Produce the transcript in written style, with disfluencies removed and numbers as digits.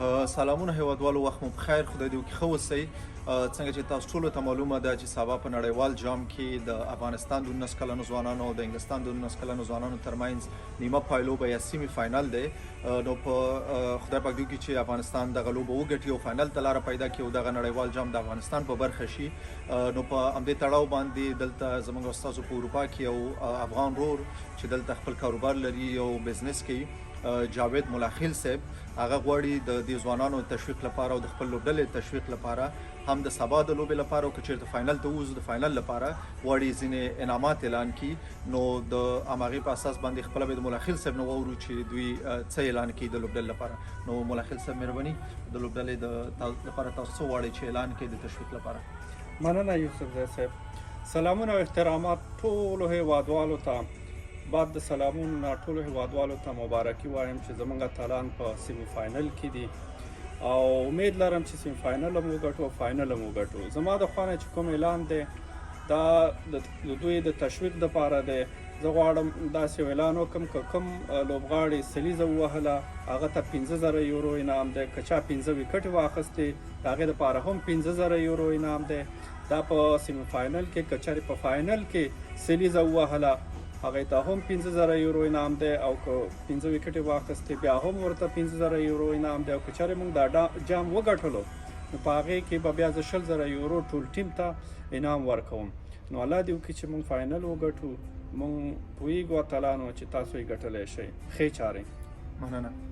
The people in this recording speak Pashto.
سلامونه هیوادوالو، وخت مو پخیر، خدای دې وکړي ښه اوسئ. څنګه چې تاسو ټولو ته معلومه ده چې سبا په نړیوال جام کې د افغانستان د 19 کلنو ځوانانو او د انګلستان د 19 کلنو ځوانانو ترمنځ نیمه پایلوبه یا سیمي فاینل دی. نو په خدای پاک دې وکړي چې افغانستان دغه لوبه وګټي او فاینل ته لاره پیدا کړي او دغه نړیوال جام د افغانستان په برخه شي. نو په همدې تړاو باندې دلته زموږ استادو په اروپا کې یو افغان ورور چې دلته خپل کاروبار لري او بزنس کوي، جاوید ملاخیل صاحب، هغه غواړي د دې ځوانانو تشویق لپاره او د خپل لوبډلې تشویق لپاره، هم د سبا د لوبې لپاره او که چیرته فاینل ته ووځو د فاینل لپاره، غواړي ځینې انعامات اعلان کړي. نو د هماغې په اساس باندې خپله به د ملاخیل صاحب نه واورو چې دوی څه اعلان کوي د لوبډلې لپاره. نو ملاخیل صاحب، مهرباني، د لوبډلې د لپاره تاسو څه غواړئ چې اعلان کړئ د تشویق لپاره؟ مننه یوسف زی صاحب، سلامونه او احترامات ټولو هیوادوالو ته. بعد د سلامونو نه ټولو هیوادوالو ته مبارکي وایم چې زمونږ اتلان په سیمي فاینل کې دي او امید لرم چې سیمي فاینل هم وګټو او فاینل هم وګټو. زما د خوا نه چې کوم اعلان دی، دا د دوی د تشویق دپاره دی. زه غواړم داسې یو اعلان وکړم که کوم لوبغاړي سلیزه ووهله، هغه ته 5000 یورو انعام دی. که چا پنځه ویکټې واخیستې، د هغې دپاره هم 5000 یورو انعام دی. دا په سیمي فاینل کې. که چېرې په فاینل کې سلیزه ووهله، هغې ته هم 5000 یورو انعام دی او که پنځه ویکټې واخیستې، بیا هم ورته 5000 یورو انعام دی. او که چېرې موږ دا جام وګټلو، نو په هغې کې به بیا زه 20,000 یورو ټول ټیم ته انعام ورکوم. نو الله دې وکړي چې موږ فاینل وګټو. موږ پوهیږو اتلانو چې تاسو یې ګټلی شئ. ښې چارې. مننه.